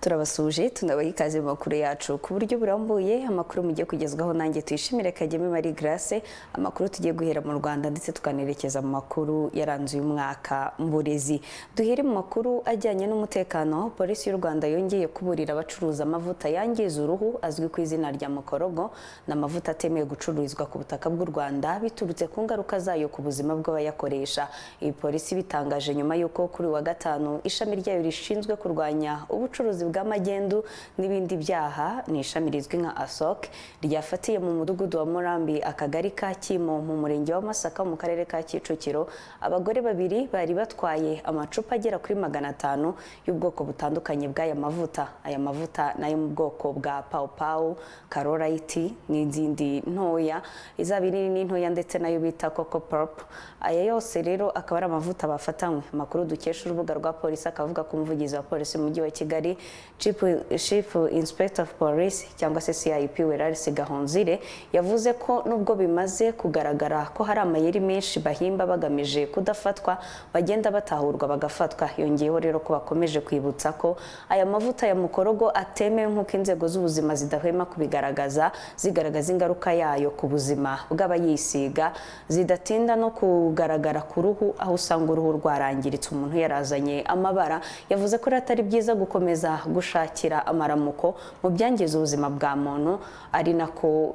Turabasuje, tunabaha ikaze mu makuru yacu ku buryo burambuye. Amakuru mugiye kugezwaho nanjye Tuyishimire Kageme Marie Grace. Amakuru tugiye guhera mu Rwanda ndetse tukanerekeza mu makuru yaranze uyu mwaka mu burezi. Duhere mu makuru ajyanye n'umutekano. Polisi y'u Rwanda yongeye kuburira abacuruza amavuta yangiza uruhu azwi ku izina rya mukorogo, n'amavuta atemewe gucururizwa ku butaka bw'u Rwanda biturutse ku ngaruka zayo ku buzima bw'abayakoresha. Iyi polisi bitangaje nyuma y'uko kuri wa gatanu ishami ryayo rishinzwe kurwanya ubucuruzi bw'amagendu n'ibindi byaha, ni ishami rizwi nka ASOC, ryafatiye mu mudugudu wa Murambi, akagari ka Kimo, mu murenge wa Masaka, mu karere ka Kicukiro, abagore babiri bari batwaye amacupa agera kuri 500 y'ubwoko butandukanye bw'aya mavuta. Aya mavuta nayo mu bwoko bwa Pau Karorayiti n'izindi ntoya, izaba inini n'intoya, ndetse nayo bita Coco Pop. Aya yose rero akaba ari amavuta bafatanywe. Amakuru dukesha urubuga rwa polisi akavuga ko umuvugizi wa polisi mu mujyi wa Kigali, Chief Inspector of Police cyangwa se CIP Werarisi Gahonzire, yavuze ko nubwo bimaze kugaragara ko hari amayeri menshi bahimba bagamije kudafatwa, bagenda batahurwa bagafatwa. Yongeyeho rero ko bakomeje kwibutsa ko aya mavuta ya mukorogo atemewe, nk'uko inzego z'ubuzima zidahwema kubigaragaza, zigaragaza ingaruka yayo ku buzima bw'abayisiga zidatinda no kugaragara ku ruhu, aho usanga uruhu rwarangiritse, umuntu yarazanye amabara. Yavuze ko atari byiza gukomeza gushakira amaramuko mu byangiza ubuzima bwa muntu, ari nako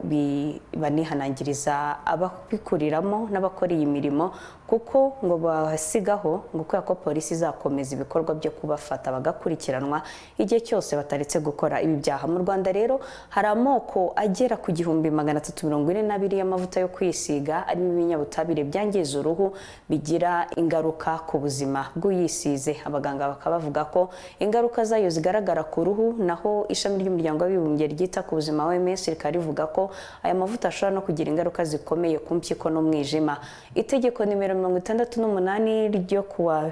banihanangiriza ababikuriramo n'abakora iyi mirimo, kuko ngo basigaho ngo kubera ko polisi izakomeza ibikorwa byo kubafata bagakurikiranwa igihe cyose bataretse gukora ibi byaha. Mu Rwanda rero hari amoko agera ku 1342 y'amavuta yo kwisiga arimo ibinyabutabire byangiza uruhu, bigira ingaruka ku buzima bw'uyisize. Abaganga bakaba bavuga ko ingaruka zayo zigaragara ku ruhu, naho ishami ry'umuryango w'abibumbye ryita ku buzima OMS rikaba rivuga ko aya mavuta ashobora no kugira ingaruka zikomeye ku mpyiko n'umwijima. Itegeko nimero 68 ryo kuwa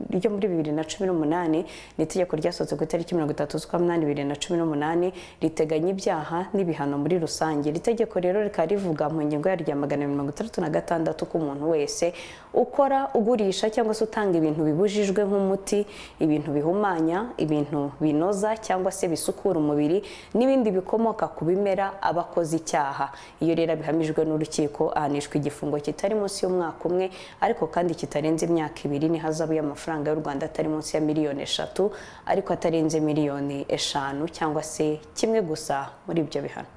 ryo muri 2018, ni itegeko ryasohotse ku itariki 30 z'ukwa munani 2018, riteganya ibyaha n'ibihano muri rusange. Iri tegeko rero rikaba rivuga mu ngingo yaryo ya 266 ko umuntu wese ukora, ugurisha cyangwa se utanga ibintu bibujijwe nk'umuti, ibintu bihumanya, ibintu binoza cyangwa se bisukura umubiri n'ibindi bikomoka ku bimera aba akoze icyaha. Iyo rero abihamijwe n'urukiko ahanishwa igifungo kitari munsi y'umwaka umwe ariko kandi kitarenze imyaka 2, n'ihazabu y'amafaranga y'u Rwanda atari munsi ya miliyoni 3 ariko atarenze miliyoni 5, cyangwa se kimwe gusa muri ibyo bihano.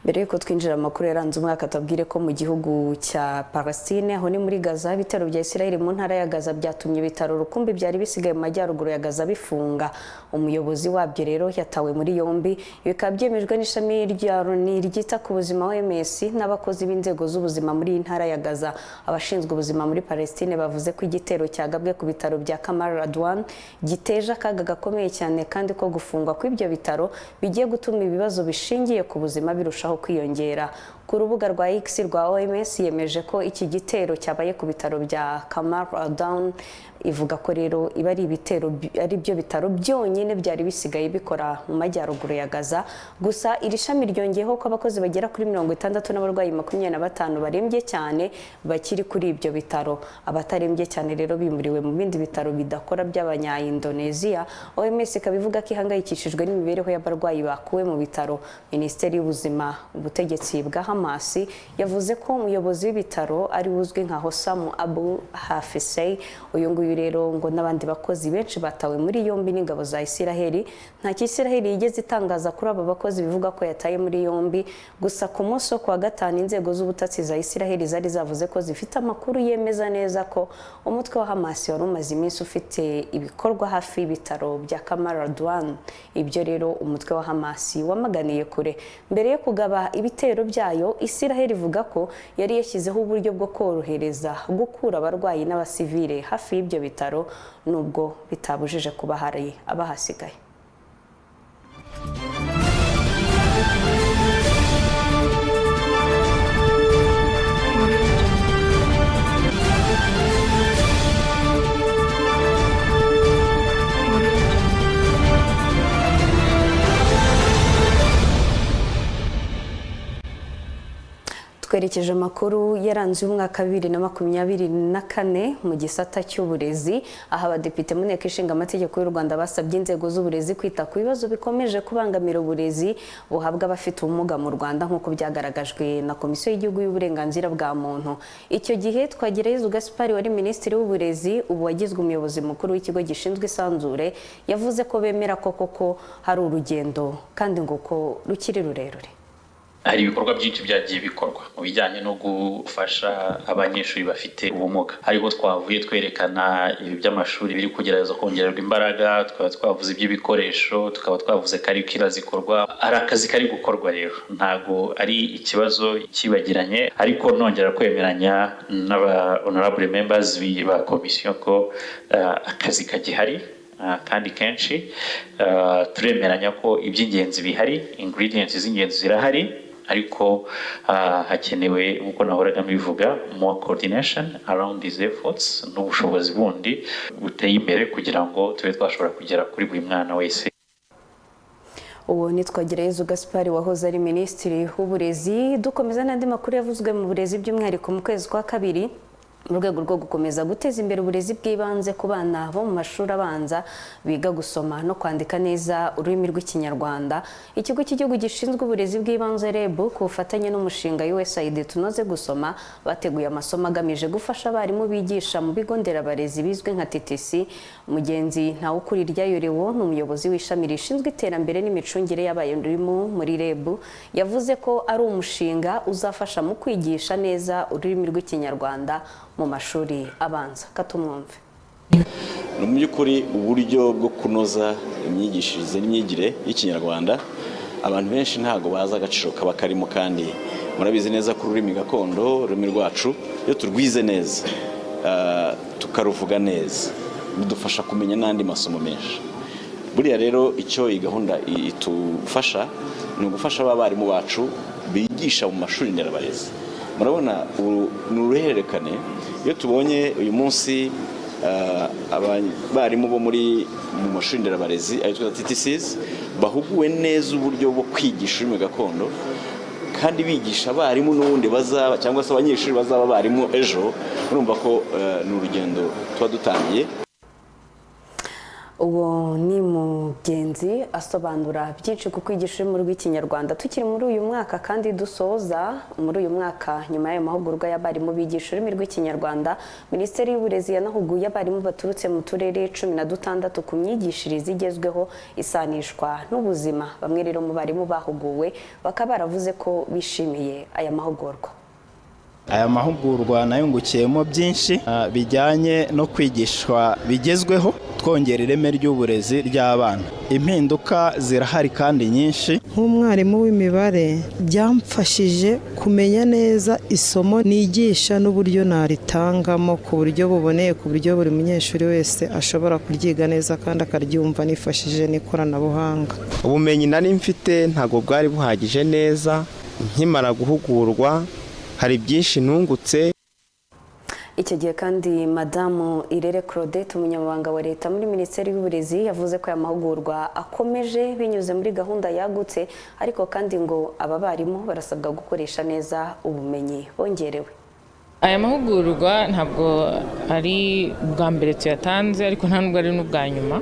Mbere yuko twinjira amakuru yaranze umwaka, tubwire ko mu gihugu cya Palestine, aho ni muri Gaza, ibitero bya Israel mu ntara ya Gaza byatumye ibitaro rukumbi byari bisigaye mu majyaruguru ya Gaza bifunga. Umuyobozi wabyo rero yatawe muri yombi, bikaba byemejwe n'ishami rya Loni ryita ku buzima OMS n'abakozi b'inzego z'ubuzima muri iyi ntara ya Gaza. Abashinzwe ubuzima muri Palestine bavuze ko igitero cyagabwe ku bitaro bya Kamal Radwan giteje akaga gakomeye cyane, kandi ko gufungwa kw'ibyo bitaro bigiye gutuma ibibazo bishingiye ku buzima birushaho kwiyongera. Ku rubuga rwa X rwa OMS yemeje ko iki gitero cyabaye ku bitaro bya Kamal Adwan, ivuga ko rero iba ari ibitero ari byo bitaro byonyine byari bisigaye bikora mu majyaruguru ya Gaza. Gusa iri shami ryongeyeho ko abakozi bagera kuri 60 n'abarwayi 25 barembye cyane bakiri kuri ibyo bitaro. Abatarembye cyane rero bimuriwe mu bindi bitaro bidakora by'abanya-Indonesia. OMS ikaba ivuga ko ihangayikishijwe n'imibereho y'abarwayi bakuwe mu bitaro. Minisiteri y'Ubuzima, ubutegetsi bwa Hamas, yavuze ko umuyobozi w'ibitaro ari uzwi nka Hossam Abu Hafisey. Uyu nguyu rero ngo n'abandi bakozi benshi batawe muri yombi n'ingabo za Isiraheli. Nta Isiraheli yigeze itangaza kuri aba bakozi bivuga ko yataye muri yombi. Gusa ku munsi wo kuwa gatanu inzego z'ubutasi za Isiraheli zari zavuze ko zifite amakuru yemeza neza ko umutwe wa Hamas wari umaze iminsi ufite ibikorwa hafi y'ibitaro bya Kamal Adwan. Ibyo rero umutwe wa Hamas wamaganiye kure. Mbere yo kugaba ibitero byayo, Isiraheli ivuga ko yari yashyizeho uburyo bwo korohereza gukura abarwayi n'abasivile hafi y'ibyo bitaro, nubwo bitabujije kuba hari abahasigaye. Twerekeje amakuru yaranze umwaka 2024 mu gisata cy'uburezi, aho abadepite mu Nteko Ishinga Amategeko y'u Rwanda basabye inzego z'uburezi kwita ku bibazo bikomeje kubangamira uburezi buhabwa abafite ubumuga mu Rwanda, nk'uko byagaragajwe na Komisiyo y'Igihugu y'Uburenganzira bwa Muntu. Icyo gihe Twagirayezu Gaspard wari Minisitiri w'Uburezi, ubu wagizwe umuyobozi mukuru w'ikigo gishinzwe isanzure, yavuze ko bemera ko koko hari urugendo kandi ngo ko rukiri rurerure. Hari ibikorwa byinshi byagiye bikorwa mu bijyanye no gufasha abanyeshuri bafite ubumuga, ariko twavuye twerekana ibi by'amashuri biri kugerageza kongererwa imbaraga, tukaba twavuze iby'ibikoresho, tukaba twavuze curricula zikorwa. Hari akazi kari gukorwa rero, ntago ari ikibazo kibagiranye, ariko nongera kwemeranya n'aba honorable members ba komisiyo ko akazi kagihari kandi kenshi. Turemeranya ko iby'ingenzi bihari, ingredients z'ingenzi zirahari, ariko hakenewe, nk'uko nahoraga mbivuga, more coordination around these efforts n'ubushobozi bundi buteye imbere kugira ngo tube twashobora kugera kuri buri mwana wese. Uwo ni Twagirayezu Gaspard wahoze ari Minisitiri w'Uburezi. Dukomeza n'andi makuru yavuzwe mu burezi, by'umwihariko mu kwezi kwa kabiri. Mu rwego rwo gukomeza guteza imbere uburezi bw'ibanze ku bana bo mu mashuri abanza biga gusoma no kwandika neza ururimi rw'Ikinyarwanda, Ikigo cy'Igihugu gishinzwe Uburezi bw'Ibanze REB, ku bufatanye n'umushinga USAID Tunoze Gusoma, bateguye amasomo agamije gufasha abarimu bigisha mu bigo nderabarezi bizwi nka TTC. Mugenzi Ntawukuriryayo Leon ni umuyobozi w'ishami rishinzwe iterambere n'imicungire y'abarimu muri REB, yavuze ko ari umushinga uzafasha mu kwigisha neza ururimi rw'Ikinyarwanda mu mashuri abanza. Katumwumve. Ni mu by'ukuri uburyo bwo kunoza imyigishirize n'imyigire y'Ikinyarwanda. Abantu benshi ntabwo bazi agaciro kaba karimo, kandi murabizi neza ko ururimi gakondo, ururimi rwacu, iyo turwize neza, tukaruvuga neza, bidufasha kumenya n'andi masomo menshi. Buriya rero icyo iyi gahunda itufasha ni ugufasha ba barimu bacu bigisha mu mashuri nderabarezi. Murabona ni uruhererekane. Iyo tubonye uyu munsi abarimu bo muri mu mashuri nderabarezi, ayo twita TTCs, bahuguwe neza uburyo bwo kwigisha ururimi gakondo, kandi bigisha abarimu n'ubundi bazaba cyangwa se abanyeshuri bazaba abarimu ejo, urumva ko ni urugendo tuba dutangiye. Uwo ni Mugenzi asobanura byinshi ku kwigisha ururimi rw'Ikinyarwanda. Tukiri muri uyu mwaka kandi dusoza muri uyu mwaka, nyuma y'ayo mahugurwa y'abarimu bigisha ururimi rw'Ikinyarwanda, Minisiteri y'Uburezi yanahuguye abarimu baturutse mu turere 16 ku myigishirize igezweho isanishwa n'ubuzima. Bamwe rero mu barimu bahuguwe bakaba baravuze ko bishimiye aya mahugurwa. Aya mahugurwa nayungukiyemo byinshi bijyanye no kwigishwa bigezweho, twongera ireme ry'uburezi ry'abana. Impinduka zirahari kandi nyinshi. Nk'umwarimu w'imibare, byamfashije kumenya neza isomo nigisha n'uburyo naritangamo ku buryo buboneye, ku buryo buri munyeshuri wese ashobora kuryiga neza kandi akaryumva, nifashishije n'ikoranabuhanga. Ubumenyi nari mfite ntabwo bwari buhagije neza. Nkimara guhugurwa hari byinshi nungutse. Icyo gihe kandi Madamu Irere Claudette, umunyamabanga wa Leta muri Minisiteri y'Uburezi, yavuze ko aya mahugurwa akomeje binyuze muri gahunda yagutse, ariko kandi ngo aba barimu barasabwa gukoresha neza ubumenyi bongerewe. Aya mahugurwa ntabwo ari ubwa mbere tuyatanze, ariko nta nubwo ari n'ubwa nyuma,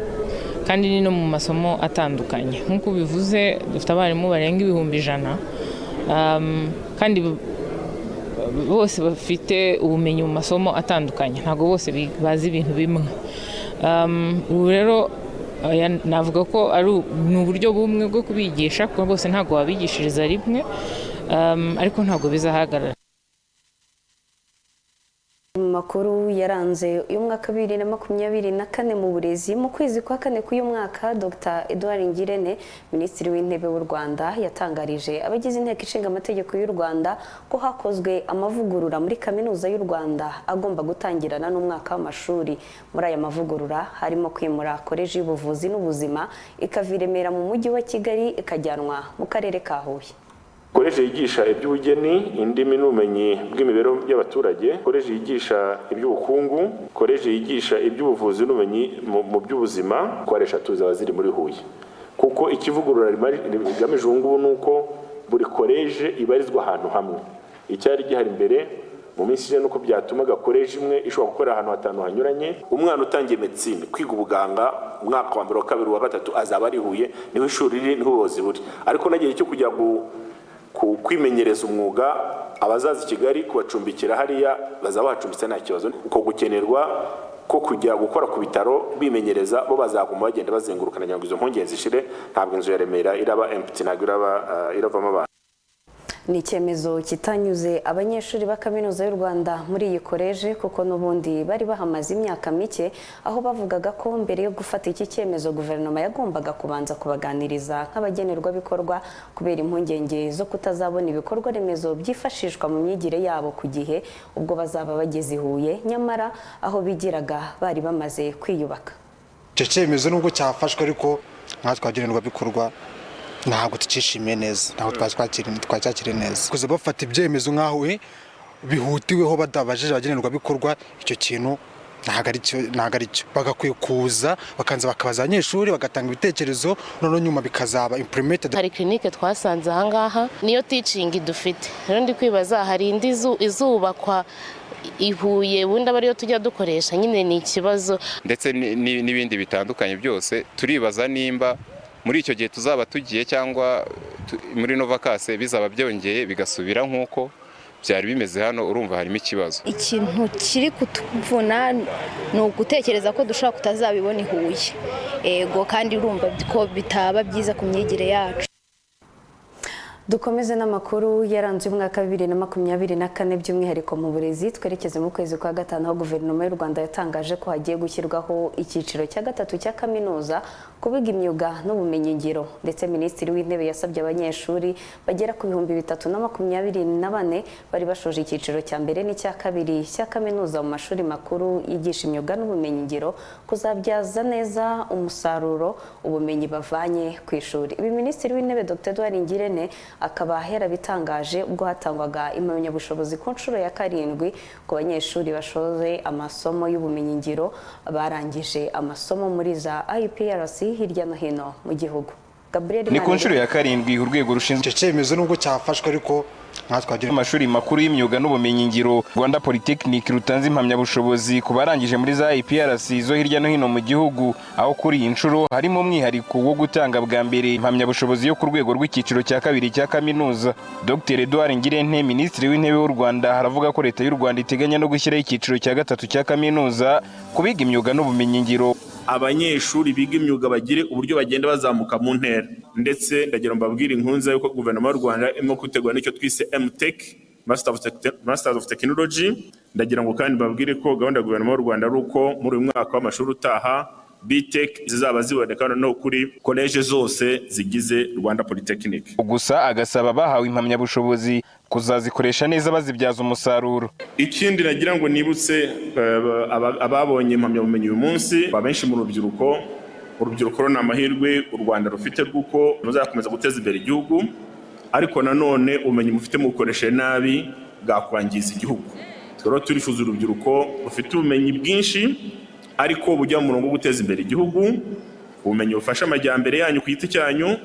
kandi ni no mu masomo atandukanye. Nk'uko ubivuze, dufite abarimu barenga 100,000, kandi bose bafite ubumenyi mu masomo atandukanye, ntabwo bose bazi ibintu bimwe. Ubu rero navuga ko ari ni uburyo bumwe bwo kubigisha, kuko bose ntabwo wabigishiriza rimwe, ariko ntabwo bizahagarara. Mu makuru yaranze uyu mwaka 2024 mu burezi, mu kwezi kwa kane k'uyu mwaka, Dr Edouard Ngirente, Minisitiri w'Intebe w'u Rwanda, yatangarije abagize Inteko Ishinga Amategeko y'u Rwanda ko hakozwe amavugurura muri Kaminuza y'u Rwanda agomba gutangirana n'umwaka w'amashuri. Muri aya mavugurura harimo kwimura Koleji y'Ubuvuzi n'Ubuzima ikava i Remera mu Mujyi wa Kigali ikajyanwa mu Karere ka Huye. Koleji yigisha iby'ubugeni, indimi n'ubumenyi bw'imibereho y'abaturage, koleji yigisha iby'ubukungu, koleji yigisha iby'ubuvuzi n'ubumenyi mu by'ubuzima, ko ari eshatu zaba ziri muri Huye. Kuko ikivugurura rigamije ubu ngubu ni uko buri koleji ibarizwa ahantu hamwe. Icyari gihari imbere mu minsi ishize nuko byatumaga koleji imwe ishobora gukorera ahantu hatanu hanyuranye. Umwana utangiye medicine, kwiga ubuganga, umwaka wa mbere, wa kabiri, wa gatatu, azaba ari Huye, niho ishuri riri, niho ubuyobozi buri. Ariko nagiye cyo kujya kwimenyereza umwuga, abazaza i Kigali kubacumbikira hariya bazaba bahacumbitse nta kibazo. Uko gukenerwa ko kujya gukora ku bitaro bimenyereza, bo bazaguma bagenda bazengurukana kugira ngo izo mpungenge zishire. Ntabwo inzu ya Remera iraba empty, ntabwo iraba iravamo abantu. Ni icyemezo kitanyuze abanyeshuri ba Kaminuza y'u Rwanda muri iyi koleji, kuko n'ubundi bari bahamaze imyaka mike, aho bavugaga ko mbere yo gufata iki cyemezo guverinoma yagombaga kubanza kubaganiriza nk'abagenerwabikorwa, kubera impungenge zo kutazabona ibikorwa remezo byifashishwa mu myigire yabo ku gihe ubwo bazaba bageze i Huye, nyamara aho bigiraga bari bamaze kwiyubaka. Icyo cyemezo nubwo cyafashwe, ariko nkatwe abagenerwabikorwa ntabwo tukishimiye neza, ntabwo twacyakiriye neza. Kuza bafata ibyemezo nk'aho bihutiweho badabajije abagenerwabikorwa, icyo kintu ntabwo ari cyo. Bagakwiye kuza bakanza bakabaza abanyeshuri, bagatanga ibitekerezo, noneho nyuma bikazaba implemented. Hari clinique twasanze ahangaha, niyo teaching dufite. Rero ndi kwibaza, hari indi izubakwa i Huye, ubundi aba ariyo tujya dukoresha? Nyine ni ikibazo. Ndetse n'ibindi bitandukanye byose, turibaza nimba muri icyo gihe tuzaba tugiye cyangwa muri no vacances bizaba byongeye bigasubira nk'uko byari bimeze hano. Urumva harimo ikibazo. Ikintu kiri kutuvuna ni ugutekereza ko dushobora kutazabibona i Huye, ego, kandi urumva ko bitaba byiza ku myigire yacu. Dukomeze n'amakuru yaranze umwaka wa 2024, by'umwihariko mu burezi. Twerekeze mu kwezi kwa gatanu, aho guverinoma y'u Rwanda yatangaje ko hagiye gushyirwaho icyiciro cya gatatu cya kaminuza ku biga imyuga n'ubumenyingiro. Ndetse Minisitiri w'Intebe yasabye abanyeshuri bagera ku 3024 bari bashoje icyiciro cya mbere n'icya kabiri cya kaminuza mu mashuri makuru yigisha imyuga n'ubumenyingiro kuzabyaza neza umusaruro ubumenyi bavanye ku ishuri. Ibi Minisitiri w'Intebe Dr Edouard Ngirente akaba yarabitangaje ubwo hatangwaga impamyabushobozi ku nshuro ya karindwi ku banyeshuri bashoje amasomo y'ubumenyingiro, barangije amasomo muri za IPRC hirya no hino mu gihugu. Gabriel. Ni ku nshuro ya karindwi urwego rushinzwe Icyo cyemezo nubwo cyafashwe, ariko nkatwe amashuri makuru y'imyuga n'ubumenyingiro, Rwanda Polytechnic, rutanze impamyabushobozi ku barangije muri za IPRC zo hirya no hino mu gihugu, aho kuri iyi nshuro harimo umwihariko wo gutanga bwa mbere impamyabushobozi yo ku rwego rw'icyiciro cya kabiri cya kaminuza. Dr Edouard Ngirente, Minisitiri w'Intebe w'u Rwanda, aravuga ko Leta y'u Rwanda iteganya no gushyiraho icyiciro cya gatatu cya kaminuza ku biga imyuga n'ubumenyingiro. Abanyeshuri biga imyuga bagire uburyo bagenda bazamuka mu ntera. Ndetse ndagira ngo mbabwire inkuru nziza yuko guverinoma y'u Rwanda irimo gutegura n'icyo twise MTech, Masters of Technology. Ndagira ngo kandi mbabwire ko gahunda ya guverinoma y'u Rwanda ari uko muri uyu mwaka w'amashuri utaha BTech zizaba ziboneka no kuri koleje zose zigize Rwanda Polytechnic. Gusa agasaba abahawe impamyabushobozi kuzazikoresha neza bazibyaza umusaruro. Ikindi nagira ngo nibutse ababonye impamyabumenyi uyu munsi, abenshi mu rubyiruko, urubyiruko ni amahirwe u Rwanda rufite rw'uko ruzakomeza guteza imbere igihugu, ariko nanone ubumenyi mufite mubukoreshe nabi bwakwangiza igihugu. Rero turifuza urubyiruko rufite ubumenyi bwinshi ariko bujya mu murongo wo guteza imbere igihugu, ubumenyi bufasha amajyambere yanyu ku giti cyanyu,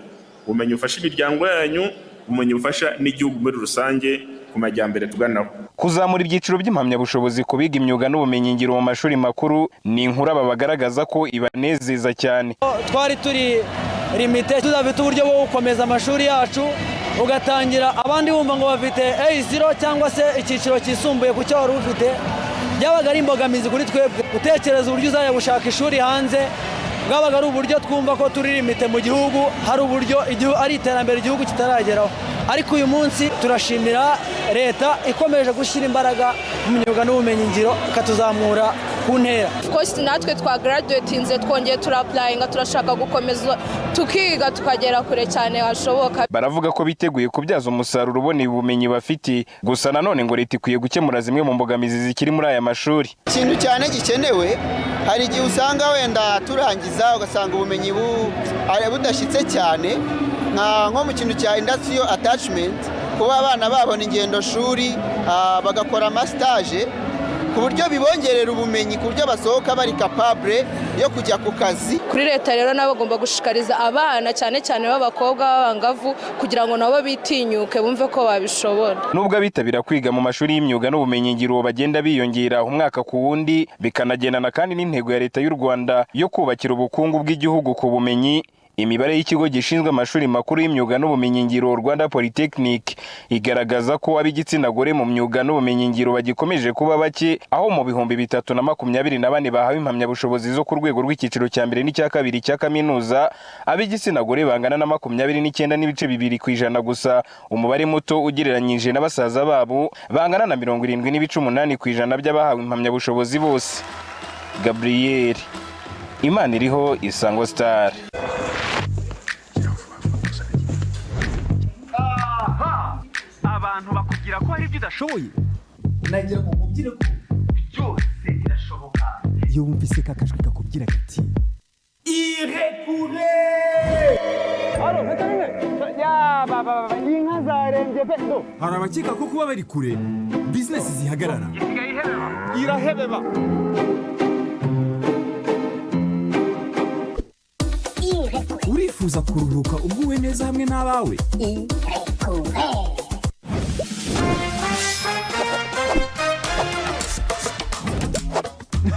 ubumenyi bufasha imiryango yanyu, ubumenyi bufasha n'igihugu muri rusange ku majyambere tuganaho. Kuzamura ibyiciro by'impamyabushobozi ku biga imyuga n'ubumenyingiro mu mashuri makuru ni inkuru aba bagaragaza ko ibanezeza cyane. Twari turi limité, tudafite uburyo bwo gukomeza amashuri yacu, ugatangira abandi bumva ngo bafite A0 cyangwa se icyiciro cyisumbuye ku cyo wari ufite. Byabaga ari imbogamizi kuri twebwe gutekereza uburyo uzajya gushaka ishuri hanze. Bwabaga ari uburyo twumva ko turi limité mu gihugu, hari uburyo ari iterambere igihugu kitarageraho. Ariko uyu munsi turashimira leta ikomeje gushyira imbaraga mu myuga n'ubumenyingiro, ikatuzamura ku ntera. Of course, natwe twa graduatinze, twongeye tura-applyinga, turashaka gukomeza tukiga tukagera kure cyane hashoboka. Baravuga ko biteguye kubyaza umusaruro uboneye ubumenyi bafite. Gusa nanone ngo leta ikwiye gukemura zimwe mu mbogamizi zikiri muri aya mashuri. Ikintu cyane gikenewe, hari igihe usanga wenda turangiza ugasanga ubumenyi budashyitse cyane, nko mu kintu cya industrial attachment, kuba abana babona ingendo shuri, bagakora ama stage. ku buryo bibongerera ubumenyi, ku buryo basohoka bari capable yo kujya ku kazi. Kuri leta rero nabo bagomba gushishikariza abana, cyane cyane b'abakobwa b'abangavu, kugira ngo nabo bitinyuke, bumve ko babishobora. Nubwo abitabira kwiga mu mashuri y'imyuga n'ubumenyingiro bagenda biyongera umwaka ku wundi, bikanagendana kandi n'intego ya Leta y'u Rwanda yo kubakira ubukungu bw'igihugu ku bumenyi, imibare y'ikigo gishinzwe amashuri makuru y'imyuga n'ubumenyingiro, Rwanda Polytechnic, igaragaza ko ab'igitsina gore mu myuga n'ubumenyingiro bagikomeje kuba bake, aho mu 3024 bahawe impamyabushobozi zo ku rwego rw'icyiciro cya mbere n'icya kabiri cya kaminuza, ab'igitsina gore bangana na 29.2% gusa, umubare muto ugereranyije na basaza babo bangana na 70.8% by'abahawe impamyabushobozi bose. Gabriel Imaniriho, Isango Star. Abantu bakubwira ko hari ibyo udashoboye, nagira ngo nkubwire ko byose birashoboka. Iyo wumvise ka kajwi kakubwira kati irekure. Inka zarembye pe. Hari abakeka ko kuba bari kure bizinesi zihagarara. Isigaye ihebeba, irahebeba. Urifuza kuruhuka uguwe neza hamwe n'abawe?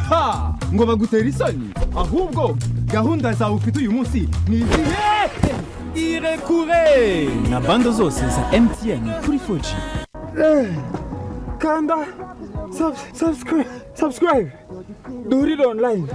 Ha! Ngo bagutera isoni, ahubwo gahunda zawe ufite uyu munsi ni izihe? Irekure na bundle zose za MTN kuri 4G. Kanda subscribe, subscribe, duhurire online.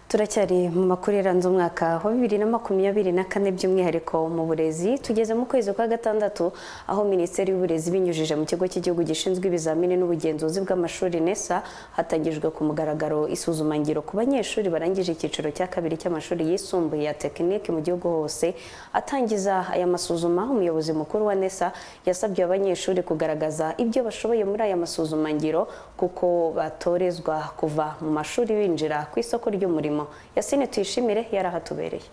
Turacyari mu makuru yaranze umwaka wa 2024, by'umwihariko mu burezi. Tugeze mu kwezi kwa gatandatu, aho Minisiteri y'Uburezi binyujije mu kigo cy'igihugu gishinzwe ibizamini n'ubugenzuzi bw'amashuri, NESA, hatangijwe ku mugaragaro isuzumangiro ku banyeshuri barangije icyiciro cya kabiri cy'amashuri yisumbuye ya tekinike mu gihugu hose. Atangiza aya masuzuma, umuyobozi mukuru wa NESA yasabye abanyeshuri kugaragaza ibyo bashoboye muri aya masuzumangiro, kuko batorezwa kuva mu mashuri binjira ku isoko ry'umurimo. Yasine Tuyishimire yarahatubereye.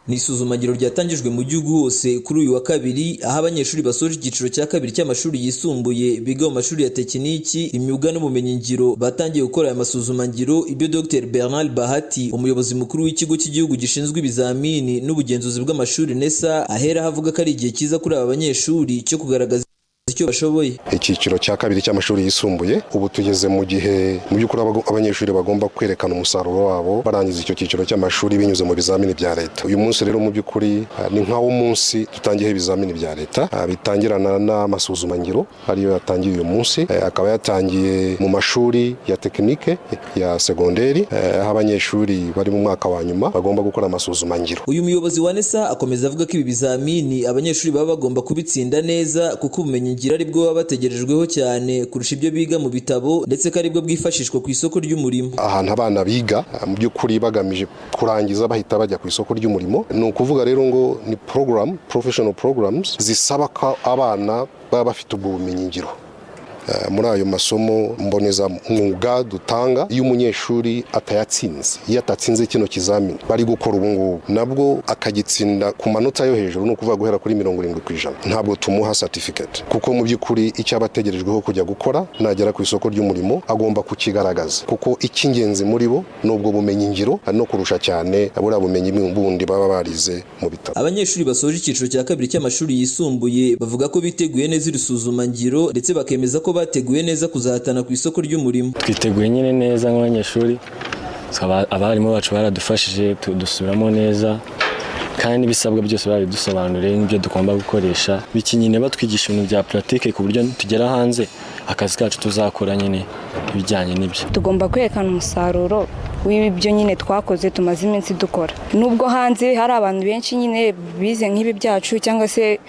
Ni isuzumagiro ryatangijwe mu gihugu hose kuri uyu wa kabiri, aho abanyeshuri basoje icyiciro cya kabiri cy'amashuri yisumbuye biga mu mashuri ya tekiniki, imyuga n'ubumenyingiro batangiye gukora aya masuzumangiro. Ibyo Dr Bernard Bahati, umuyobozi mukuru w'ikigo cy'igihugu gishinzwe ibizamini n'ubugenzuzi bw'amashuri, NESA, ahera avuga ko ari igihe cyiza kuri aba banyeshuri cyo kugaragaza icyo bashoboye. Icyiciro cya kabiri cy'amashuri yisumbuye, ubu tugeze mu gihe mu by'ukuri abanyeshuri bagomba kwerekana umusaruro wabo barangiza icyo cyiciro cy'amashuri binyuze mu bizamini bya leta. Uyu munsi rero mu by'ukuri ni nkawo munsi dutangiyeho ibizamini bya leta, bitangirana n'amasuzumangiro ariyo yatangiye uyu munsi, akaba yatangiye mu mashuri ya tekinike ya segonderi, aho abanyeshuri bari mu mwaka wa nyuma bagomba gukora amasuzumangiro. Uyu muyobozi wa NESA akomeza avuga ko ibi bizamini abanyeshuri baba bagomba kubitsinda neza, kuko ubumenyi ngiro aribwo baba bategerejweho cyane kurusha ibyo biga mu bitabo, ndetse ko aribwo bwifashishwa ku isoko ry'umurimo. Ahantu abana biga mu by'ukuri bagamije kurangiza bahita bajya ku isoko ry'umurimo, ni ukuvuga rero ngo ni program, professional programs zisaba ko abana baba bafite ubwo bumenyi ngiro. Muri ayo masomo mboneza mwuga dutanga, iyo umunyeshuri atayatsinze, iyo atatsinze kino kizamini bari gukora ubu ngubu, nabwo akagitsinda ku manota yo hejuru, ni ukuvuga guhera kuri 70%, ntabwo tumuha certificate, kuko mu by'ukuri icyo aba ategerejweho kujya gukora nagera ku isoko ry'umurimo agomba kukigaragaza, kuko icy'ingenzi muri bo ni ubwo bumenyi ngiro no kurusha cyane buriya bumenyi bundi baba barize mu bitabo. Abanyeshuri basoje icyiciro cya kabiri cy'amashuri yisumbuye bavuga ko biteguye neza iri suzumangiro, ndetse bakemeza ko bateguye neza kuzahatana ku isoko ry'umurimo. Twiteguye nyine neza nk'abanyeshuri, abarimu bacu baradufashije dusubiramo neza, kandi ibisabwa byose babidusobanuriye n'ibyo tugomba gukoresha. Bikinyine batwigisha ibintu bya pratique ku buryo tugera hanze akazi kacu tuzakora nyine ibijyanye n'ibyo. Tugomba kwerekana umusaruro w'ibyo nyine twakoze tumaze iminsi dukora. Nubwo hanze hari abantu benshi nyine bize nk'ibi byacu cyangwa se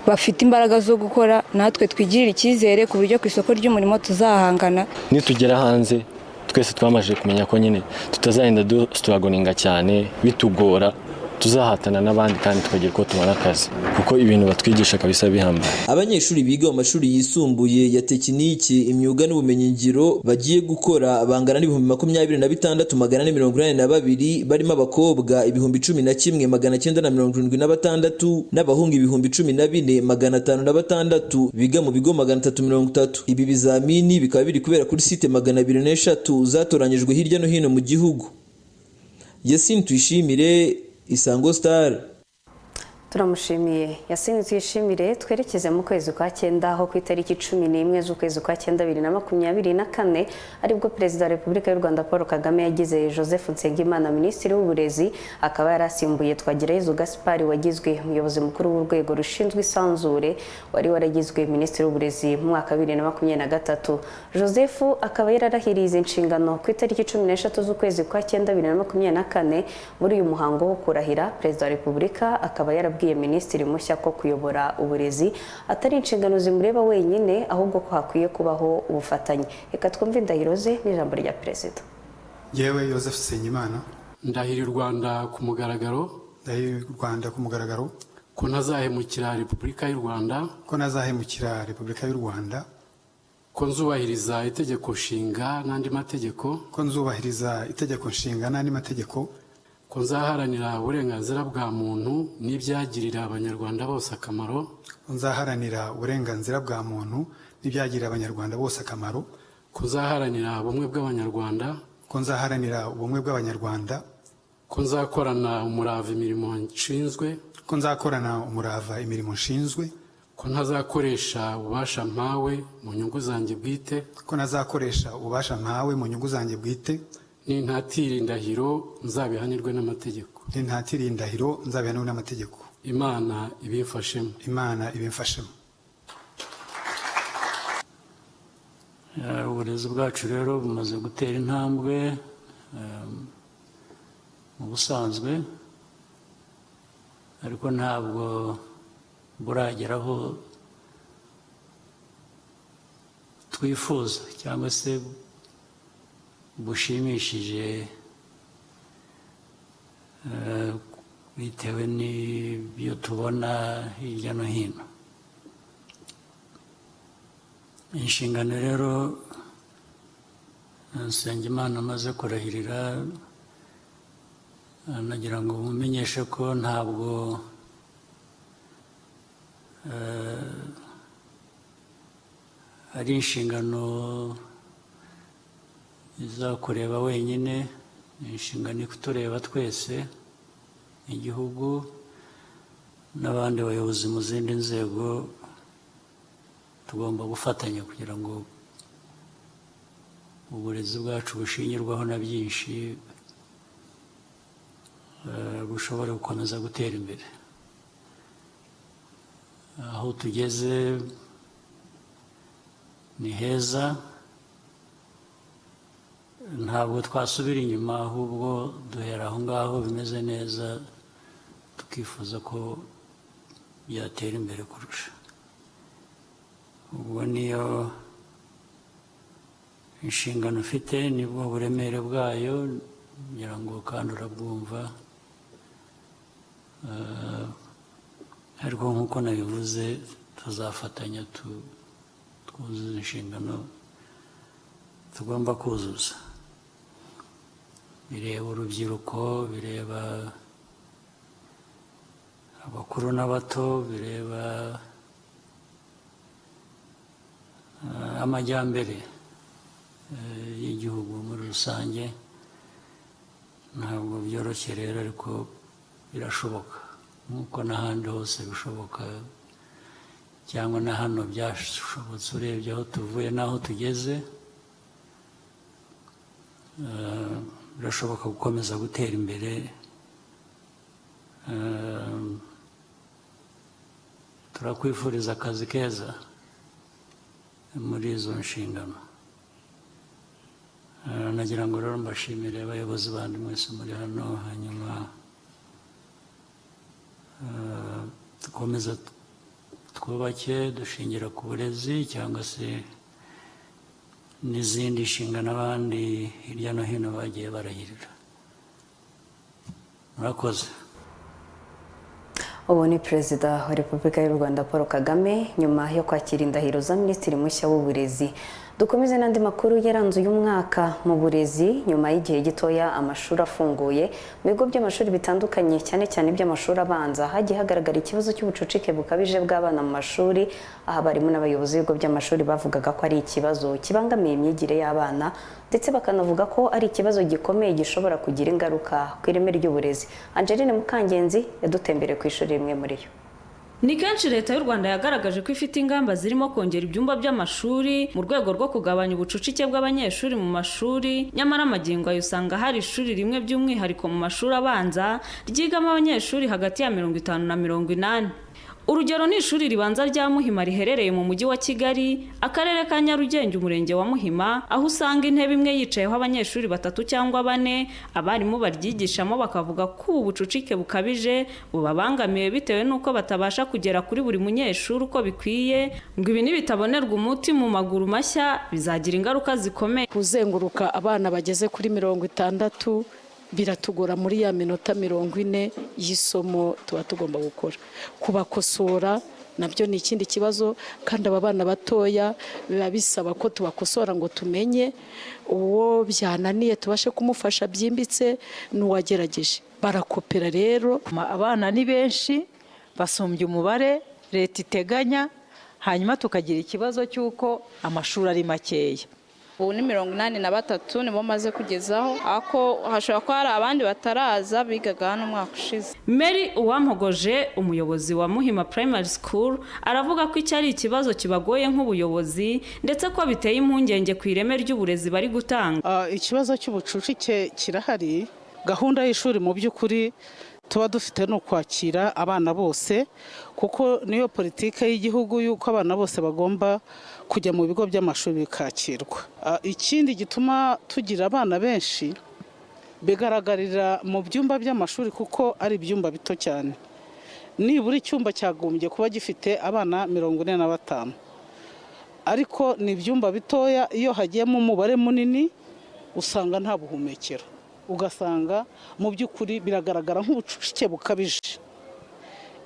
bafite imbaraga zo gukora, natwe twigirira icyizere ku buryo ku isoko ry'umurimo tuzahangana. Nitugera hanze twese twamaze kumenya ko nyine tutazagenda dustrugglinga cyane bitugora, Tuzahatana n'abandi kandi tukagira uko tubona akazi, kuko ibintu batwigisha kabisa bihambaye. Abanyeshuri biga mu mashuri yisumbuye ya tekiniki, imyuga n'ubumenyingiro bagiye gukora bangana n'26,482, barimo abakobwa 11,976 n'abahungu 14,506 biga mu bigo 330. Ibi bizamini bikaba biri kubera kuri site 203 zatoranyijwe hirya no hino mu gihugu. Yasin Tuyishimire, Isango Star. Turamushimiye Yasin Tuyishimire. Twerekeze mu kwezi kwa cyenda, aho ku itariki 11 z'ukwezi kwa cyenda 2024 aribwo Perezida wa Repubulika y'u Rwanda Paul Kagame yagize Joseph Nsengimana Minisitiri w'Uburezi, akaba yarasimbuye Twagirayezu Gaspard wagizwe umuyobozi mukuru w'urwego rushinzwe isanzure, wari waragizwe Minisitiri w'Uburezi mu mwaka 2023. Joseph akaba yararahiriye izi nshingano ku itariki 13 z'ukwezi kwa cyenda 2024. Muri uyu muhango wo kurahira, Perezida wa Repubulika akaba yarabwiye minisitiri mushya ko kuyobora uburezi atari inshingano zimureba wenyine, ahubwo ko hakwiye kubaho ubufatanye. Reka twumve indahiro ze n'ijambo rya Perezida. Yewe Joseph Nsengimana, ndahira u Rwanda ku mugaragaro, ndahira u Rwanda ku mugaragaro, ko ntazahemukira Repubulika y'u Rwanda, ko ntazahemukira Repubulika y'u Rwanda, ko nzubahiriza itegeko nshinga n'andi mategeko, ko nzubahiriza itegeko nshinga n'andi mategeko, ko nzaharanira uburenganzira bwa muntu n'ibyagirira Abanyarwanda bose akamaro, ko nzaharanira uburenganzira bwa muntu n'ibyagirira Abanyarwanda bose akamaro, ko nzaharanira ubumwe bw'Abanyarwanda, ko nzaharanira ubumwe bw'Abanyarwanda, ko nzakorana umurava imirimo nshinzwe, ko nzakorana umurava imirimo nshinzwe, ko ntazakoresha ububasha mpawe mu nyungu zanjye bwite, ko ntazakoresha ububasha mpawe mu nyungu zanjye bwite, nintatira indahiro nzabihanirwe n'amategeko, nintatira indahiro nzabihanirwe n'amategeko. Imana ibimfashemo, Imana ibimfashemo. Uburezi bwacu rero bumaze gutera intambwe mu busanzwe, ariko ntabwo burageraho twifuza cyangwa se bushimishije, bitewe n'ibyo tubona hirya no hino. Inshingano rero Nsengimana amaze kurahirira, nagira ngo mumenyeshe ko ntabwo ari inshingano izakureba wenyine, ni inshingano ikutureba twese, igihugu n'abandi bayobozi mu zindi nzego. Tugomba gufatanya kugira ngo uburezi bwacu bushingirwaho na byinshi bushobore gukomeza gutera imbere. Aho tugeze ni heza, ntabwo twasubira inyuma, ahubwo duhera aho ngaho bimeze neza tukifuza ko byatera imbere kurusha. Ubwo niyo inshingano ufite, nibwo buremere bwayo, ngira ngo kandi urabwumva. Ariko nk'uko nabivuze, tuzafatanya twuzuza inshingano tugomba kuzuza. Bireba urubyiruko, bireba abakuru n'abato, bireba amajyambere y'igihugu muri rusange. Ntabwo byoroshye rero, ariko birashoboka nk'uko n'ahandi hose bishoboka, cyangwa na hano byashobotse urebye aho tuvuye n'aho tugeze. Birashoboka gukomeza gutera imbere. Turakwifuriza akazi keza muri izo nshingano. Nagira ngo rero mbashimire abayobozi bandi mwese muri hano, hanyuma dukomeza twubake dushingira ku burezi cyangwa se n'izindi nshingano abandi hirya no hino bagiye barahirira. Murakoze. Ubu ni Perezida wa Repubulika y'u Rwanda Paul Kagame nyuma yo kwakira indahiro za Minisitiri mushya w'uburezi. Dukomeze n'andi makuru yaranze uyu mwaka mu burezi. Nyuma y'igihe gitoya amashuri afunguye, mu bigo by'amashuri bitandukanye, cyane cyane iby'amashuri abanza, hagiye hagaragara ikibazo cy'ubucucike bukabije bw'abana mu mashuri, aho abarimu n'abayobozi b'ibigo by'amashuri bavugaga ko ari ikibazo kibangamiye imyigire y'abana, ndetse bakanavuga ko ari ikibazo gikomeye gishobora kugira ingaruka ku ireme ry'uburezi. Angeline Mukangenzi yadutembereye ku ishuri rimwe muri yo. Ni kenshi Leta y'u Rwanda yagaragaje ko ifite ingamba zirimo kongera ibyumba by'amashuri mu rwego rwo kugabanya ubucucike bw'abanyeshuri mu mashuri, nyamara amagingo ayo usanga hari ishuri rimwe by'umwihariko mu mashuri abanza ryigamo abanyeshuri hagati ya 50 na 80. Urugero ni ishuri ribanza rya Muhima riherereye mu mujyi wa Kigali, akarere ka Nyarugenge, umurenge wa Muhima, aho usanga intebe imwe yicayeho abanyeshuri 3 cyangwa 4. Abarimu baryigishamo bakavuga ko ubu bucucike bukabije bubabangamiye bitewe n'uko batabasha kugera kuri buri munyeshuri uko bikwiye, ngo ibi nibitabonerwa umuti mu maguru mashya bizagira ingaruka zikomeye. Kuzenguruka abana bageze kuri 60 biratugora muri ya minota 40 y'isomo tuba tugomba gukora. Kubakosora nabyo ni ikindi kibazo, kandi aba bana batoya biba bisaba ko tubakosora ngo tumenye uwo byananiye tubashe kumufasha byimbitse n'uwagerageje. Barakopera rero. Abana ni benshi basumbye umubare leta iteganya, hanyuma tukagira ikibazo cy'uko amashuri ari makeya. Ubu ni 83 nibo maze kugezaho, ako hashobora kuba hari abandi bataraza bigaga hano umwaka ushize. Mary Uwampogoje, umuyobozi wa Muhima Primary School, aravuga ko iki ari ikibazo kibagoye nk'ubuyobozi, ndetse ko biteye impungenge ku ireme ry'uburezi bari gutanga. Ikibazo cy'ubucucike kirahari. Gahunda y'ishuri mu by'ukuri tuba dufite no kwakira abana bose, kuko niyo politike y'igihugu yuko abana bose bagomba kujya mu bigo by'amashuri bikakirwa. Ikindi gituma tugira abana benshi bigaragarira mu byumba by'amashuri, kuko ari ibyumba bito cyane. Nibura icyumba cyagombye kuba gifite abana 45, ariko ni ibyumba bitoya. Iyo hagiyemo umubare munini usanga nta buhumekero, ugasanga mu by'ukuri biragaragara nk'ubucucike bukabije.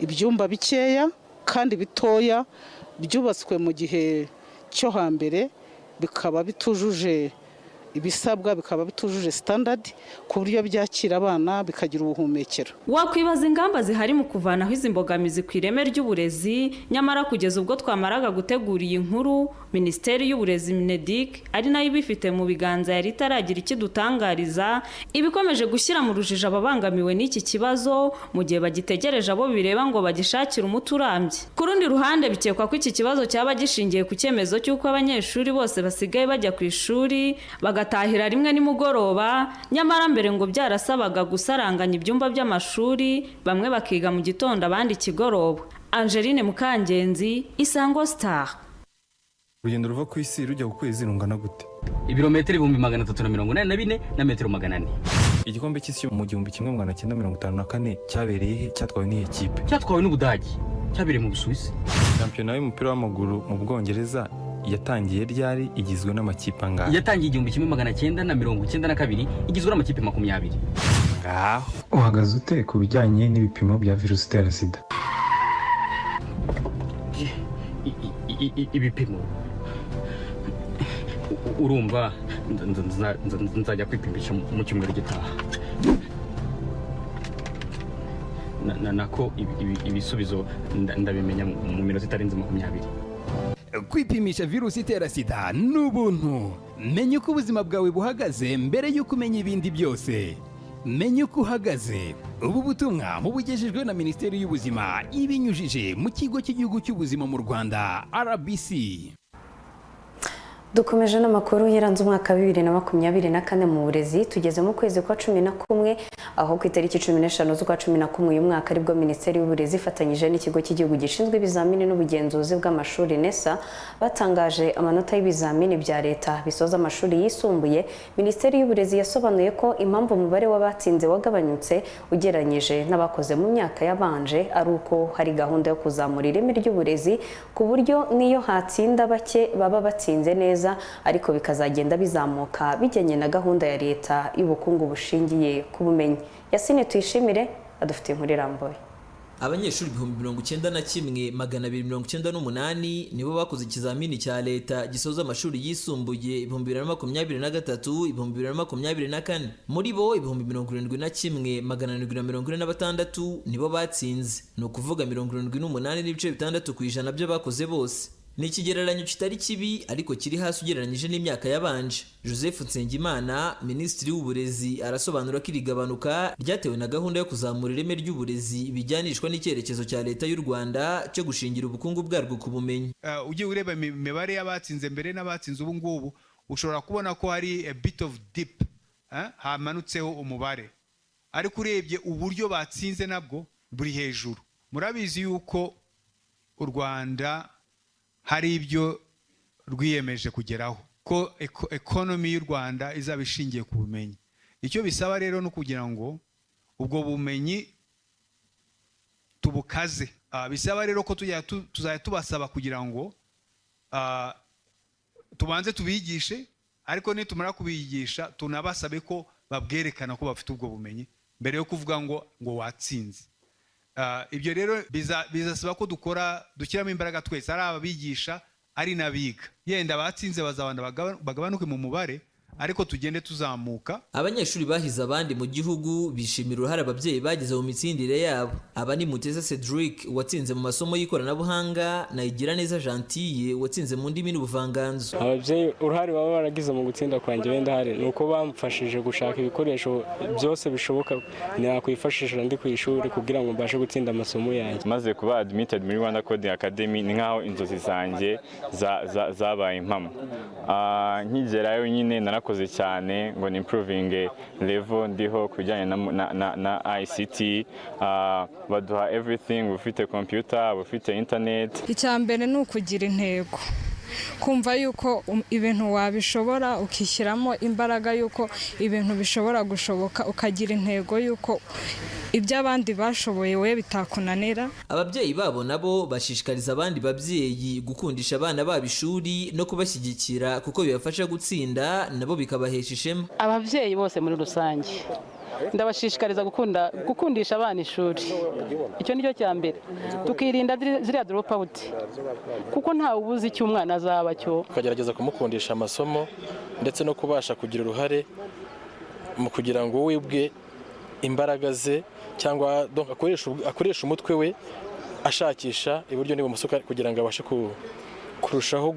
Ibyumba bikeya kandi bitoya byubatswe mu gihe cyo hambere, bikaba bitujuje ibisabwa, bikaba bitujuje standard ku buryo byakira abana bikagira ubuhumekero. Wakwibaza ingamba zihari mu kuvanaho izi mbogamizi ku ireme ry'uburezi, nyamara kugeza ubwo twamaraga gutegura iyi nkuru, Minisiteri y'Uburezi MINEDUC ari nayo ibifite mu biganza yari itaragira ikidutangariza, ibikomeje gushyira mu rujijo ababangamiwe n'iki kibazo mu gihe bagitegereje abo bireba ngo bagishakire umuti urambye. Ku rundi ruhande bikekwa ko iki kibazo cyaba gishingiye ku cyemezo cy'uko abanyeshuri bose basigaye bajya ku ishuri bagatahira rimwe nimugoroba, nyamara mbere ngo byarasabaga gusaranganya ibyumba by'amashuri, bamwe bakiga mu gitondo abandi ikigoroba. Angeline Mukangenzi, Isango Star. Urugendo ruva ku isi rujya ku kwezi rungana gute? Ibirometero 384 na metero 400. Igikombe cy'isi mu 1954 cyabereye he? Cyatwawe n'iyi kipe? Cyatwawe n'Ubudage, cyabereye mu Busuwisi. Shampiyona y'umupira w'amaguru mu Bwongereza yatangiye ryari, igizwe n'amakipe angahe? Yatangiye 1992, igizwe n'amakipe 20. Ngaho uhagaze ute ku bijyanye n'ibipimo bya virusi itera sida? Ibipimo urumva nzajya kwipimisha mu cyumweru gitaha. Nako ibisubizo ndabimenya mu minota itarenze 20. Kwipimisha virusi itera sida ni ubuntu. Menya uko ubuzima bwawe buhagaze mbere y'uko umenya ibindi byose. Menya uko uhagaze. Ubu butumwa mubugejejwe na Minisiteri y'Ubuzima ibinyujije mu Kigo cy'Igihugu cy'Ubuzima mu Rwanda RBC. Dukomeje n'amakuru yaranze umwaka 2024 mu burezi. Tugeze mu kwezi kwa 11, aho ku itariki 15 z'ukwa 11 uyu mwaka aribwo Minisiteri y'Uburezi ifatanyije n'ikigo cy'igihugu gishinzwe ibizamini n'ubugenzuzi bw'amashuri NESA batangaje amanota y'ibizamini bya leta bisoza amashuri yisumbuye. Minisiteri y'Uburezi yasobanuye ko impamvu umubare w'abatsinze wagabanyutse ugereranyije n'abakoze mu myaka yabanje ari uko hari gahunda yo kuzamura ireme ry'uburezi, ku buryo n'iyo hatsinda bake baba batsinze neza, ariko bikazagenda bizamuka bijyanye na gahunda ya leta y'ubukungu bushingiye ku bumenyi. Yasine Tuyishimire adufite inkuru irambuye. Abanyeshuri 91,298 nibo bakoze ikizamini cya leta gisoza amashuri yisumbuye 2023 2024. Muri bo 71,746 nibo batsinze, ni ukuvuga 78.6% byo bakoze bose. Ni ikigereranyo kitari kibi ariko kiri hasi ugereranyije n'imyaka yabanje. Joseph Nsengimana, Minisitiri w'Uburezi, arasobanura ko iri gabanuka ryatewe na gahunda yo kuzamura ireme ry'uburezi bijyanishwa n'icyerekezo cya leta y'u Rwanda cyo gushingira ubukungu bwarwo ku bumenyi. Ugiye ureba imibare y'abatsinze mbere n'abatsinze ubu ngubu, ushobora kubona ko hari a bit of dip, hamanutseho umubare, ariko urebye uburyo batsinze nabwo buri hejuru. Murabizi yuko u Rwanda hari ibyo rwiyemeje kugeraho, ko ekonomi y'u Rwanda izaba ishingiye ku bumenyi. Icyo bisaba rero no kugira ngo ubwo bumenyi tubukaze. Bisaba rero ko tuzajya tubasaba kugira ngo tubanze tubigishe, ariko nitumara kubigisha tunabasabe ko babwerekana ko bafite ubwo bumenyi mbere yo kuvuga ngo watsinze. Ibyo rero bizasaba ko dushyiramo imbaraga twese, ari ababigisha ari n'abiga. Yenda abatsinze bazabana bagabanuke mu mubare, ariko tugende tuzamuka. Abanyeshuri bahize abandi mu gihugu bishimira uruhare ababyeyi bagize mu mitsindire yabo. Aba ni Mutesa Cedric watsinze mu masomo y'ikoranabuhanga na Igiraneza Gentille watsinze mu ndimi n'ubuvanganzo. Ababyeyi uruhare baba baragize mu gutsinda kwanjye wenda hari ni uko bamfashije gushaka ibikoresho byose bishoboka nakwifashisha ndi ku ishuri kugira ngo mbashe gutsinda amasomo yanjye. Maze kuba admitted muri Rwanda Coding Academy ni nkaho inzozi zanjye zabaye impamo. Nkigerayo nyine narakoze cyane ngo ni improving level ndiho ku bijyanye na ICT. Baduha everything, ufite computer, ufite internet. Icya mbere ni ukugira intego, kumva yuko ibintu wabishobora, ukishyiramo imbaraga yuko ibintu bishobora gushoboka, ukagira intego yuko ibyo abandi bashoboye we bitakunanira. Ababyeyi babo nabo bashishikariza abandi babyeyi gukundisha abana babo ishuri no kubashyigikira kuko bibafasha gutsinda nabo bikabahesha ishema. Ababyeyi bose muri rusange ndabashishikariza gukundisha abana ishuri, icyo nicyo cya mbere, tukirinda ziriya drop out kuko ntawe ubuzi icyo umwana azaba cyo. Tukagerageza kumukundisha amasomo ndetse no kubasha kugira uruhare mu kugira ngo we ubwe imbaraga ze cyangwa akoresha umutwe we ashakisha iburyo n'ibumoso kugira ngo abashe kurushaho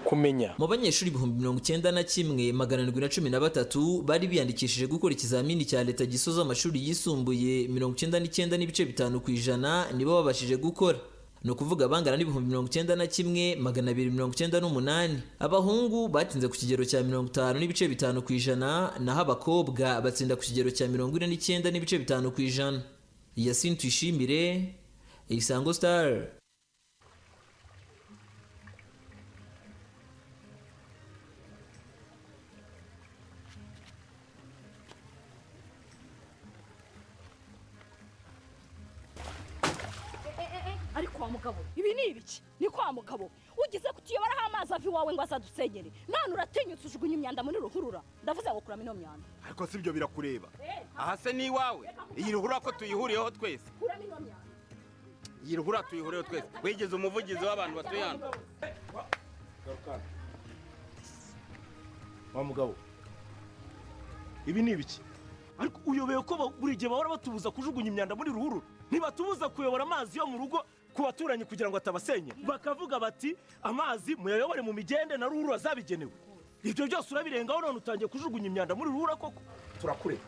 kumenya. Mu banyeshuri 91,713 bari biyandikishije gukora ikizamini cya leta gisoza amashuri yisumbuye, 99.5% nibo babashije gukora, ni ukuvuga bangana n'91,298. Abahungu batsinze ku kigero cya 50.5%, naho abakobwa batsinda ku kigero cya 49.5%. Yasin Tuyishimire, Isango Star. Ariko wa mugabo, ibi ni ibiki? Ni kwa mugabo ugize kutiyoboraho amazi ava iwawe ngo azadusenyere, none uratinyutse ujugunya imyanda muri ruhurura. Ndavuze ngo kuramo ino myanda. Ariko si ibyo birakureba? Aha se ni iwawe? Iyi ruhurura ko tuyihuriyeho twese, iyi ruhurura tuyihuriyeho twese. Wigeze umuvugizi w'abantu batuye hano? Wa mugabo, ibi ni ibiki? Ariko uyobeye ko buri gihe bahora batubuza kujugunya imyanda muri ruhurura? Ntibatubuza kuyobora amazi yo mu rugo ku baturanyi kugira ngo atabasenye, bakavuga bati amazi muyayobore mu migende na ruhurura zabigenewe. Ibyo byose urabirengaho none utangiye kujugunya imyanda muri ruhurura koko? Turakureba.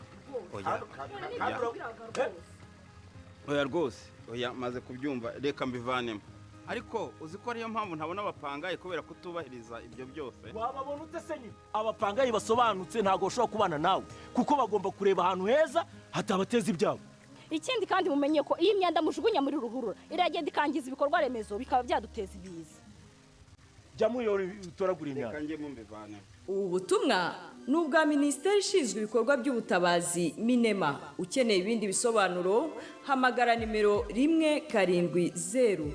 Oya rwose, oya maze kubyumva, reka mbivanemo. Ariko uzi ko ariyo mpamvu ntabona abapangayi kubera kutubahiriza ibyo byose. Wababona ute se nyine? Abapangayi basobanutse ntabwo bashobora kubana nawe kuko bagomba kureba ahantu heza hatabateza ibyago. Ikindi kandi mumenye ko iyi myanda mujugunya muri ruhurura iragenda ikangiza ibikorwa remezo bikaba byaduteza ibiza. Jya muyora utoragura imyanda. Ubu butumwa ni ubwa Minisiteri ishinzwe ibikorwa by'ubutabazi Minema. Ukeneye ibindi bisobanuro hamagara nimero 170.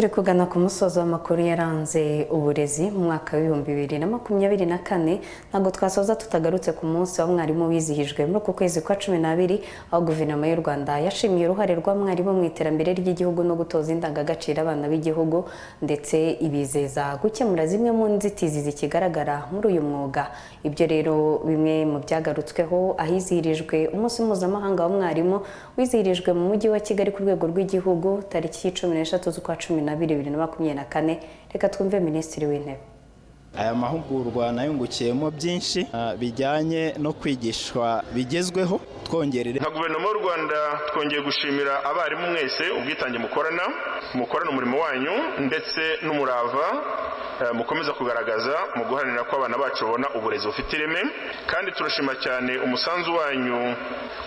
Turi kugana ku musozo w'amakuru yaranze uburezi mu mwaka wa 2024. Ntabwo twasoza tutagarutse ku munsi wa mwarimu wizihijwe muri uku kwezi kwa 12, aho Guverinoma y'u Rwanda yashimiye uruhare rwa mwarimu mu iterambere ry'igihugu no gutoza indangagaciro abana b'igihugu, ndetse ibizeza gukemura zimwe mu nzitizi zikigaragara muri uyu mwuga. Ibyo rero bimwe mu byagarutsweho ahizihirijwe umunsi mpuzamahanga wa mwarimu, wizihirijwe mu mujyi wa Kigali ku rwego rw'igihugu tariki 13 z'ukwa 12 2024. Reka twumve Minisitiri w'Intebe. Aya mahugurwa nayungukiyemo byinshi bijyanye no kwigishwa bigezweho, twongerere Nka Guverinoma y'u Rwanda twongeye gushimira abarimu mwese ubwitange mukorana umurimo wanyu ndetse n'umurava mukomeza kugaragaza mu guharanira ko abana bacu babona uburezi bufite ireme. Kandi turashima cyane umusanzu wanyu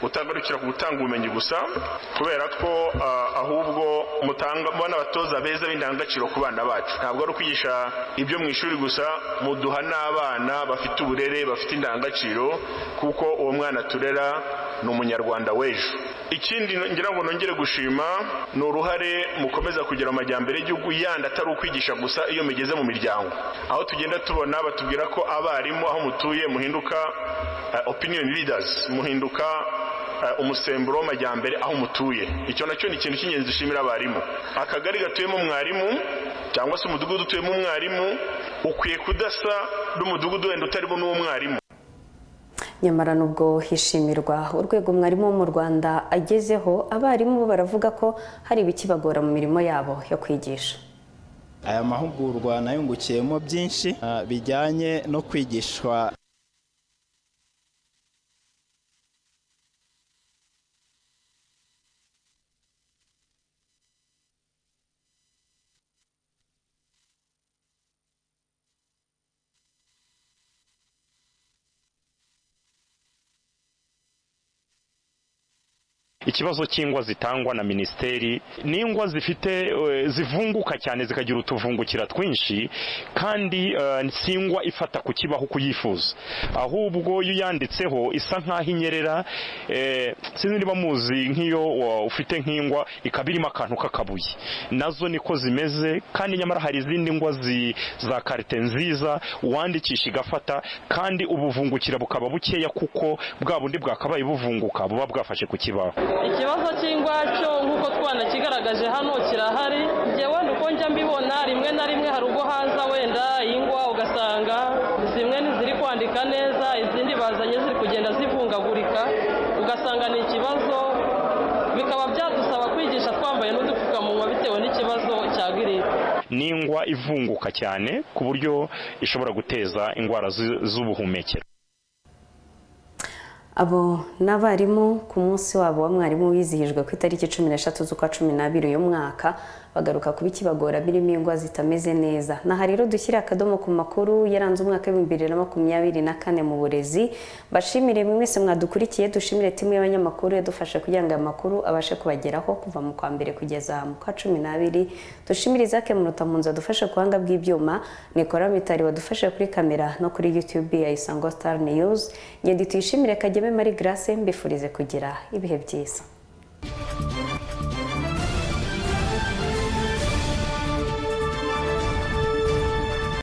utagarukira ku gutanga ubumenyi gusa, kubera ko ahubwo mutanga mubona abatoza beza b'indangagaciro ku bana bacu. Ntabwo ari ukwigisha ibyo mu ishuri gusa, muduha n'abana bafite uburere, bafite indangagaciro, kuko uwo mwana turera ni Umunyarwanda w'ejo. Ikindi ngira ngo nongere gushima ni uruhare mukomeza kugira mu majyambere y'igihugu yandi atari ukwigisha gusa. Iyo mugeze mu miryango, aho tugenda tubona batubwira ko abarimu aho mutuye muhinduka opinion leaders, muhinduka umusemburo w'amajyambere aho mutuye. Icyo nacyo ni ikintu cy'ingenzi dushimira abarimu. Akagari gatuyemo umwarimu cyangwa se umudugudu utuyemo umwarimu ukwiye kudasa n'umudugudu wenda utarimo n'uwo mwarimu. Nyamara nubwo hishimirwa urwego mwarimu wo mu Rwanda agezeho, abarimu bo baravuga ko hari ibikibagora mu mirimo yabo yo kwigisha. Aya mahugurwa nayungukiyemo byinshi bijyanye no kwigishwa. Ikibazo cy'ingwa zitangwa na minisiteri ni ingwa zifite zivunguka cyane, zikagira utuvungukira twinshi, kandi si ingwa ifata ku kibaho uko uyifuza, ahubwo iyo uyanditseho isa nk'aho inyerera. Sinzi niba muzi nk'iyo ufite nk'ingwa ikaba irimo akantu k'akabuye, nazo niko zimeze. Kandi nyamara hari izindi ngwa za qualité nziza uwandikisha igafata, kandi ubuvungukira bukaba bukeya, kuko bwa bundi bwakabaye buvunguka buba bwafashe ku kibaho. Ikibazo cy'ingwa cyo nk'uko twanakigaragaje hano kirahari. Njye wenda uko njya mbibona, rimwe na rimwe hari ubwo haza wenda ingwa ugasanga zimwe ntiziri kwandika neza, izindi bazanye ziri kugenda zivungagurika, ugasanga ni ikibazo, bikaba byadusaba kwigisha twambaye n'udupfukamunwa bitewe n'ikibazo cya giripe. Ni ingwa ivunguka cyane ku buryo ishobora guteza indwara z'ubuhumekero. Abo ni abarimu ku munsi wabo wa mwarimu wizihijwe ku itariki 13 z'ukwa 12 uyu mwaka, bagaruka ku bikibagora birimo ingwa zitameze neza. Naha rero dushyire akadomo ku makuru yaranze umwaka wa 2024 mu burezi. Bashimire mwese mwadukurikiye, dushimire timu y'abanyamakuru yadufashe kugira ngo aya makuru abashe kubageraho kuva mu kwa mbere kugeza mu kwa 12. Dushimire Isaac Murutamunzu adufashe ku buhanga bw'ibyuma, Nicolas Mitari wadufashe kuri kamera no kuri YouTube ya Isango Star News. Ngende tuyishimire Kageme Marie Grace, mbifurize kugira ibihe byiza.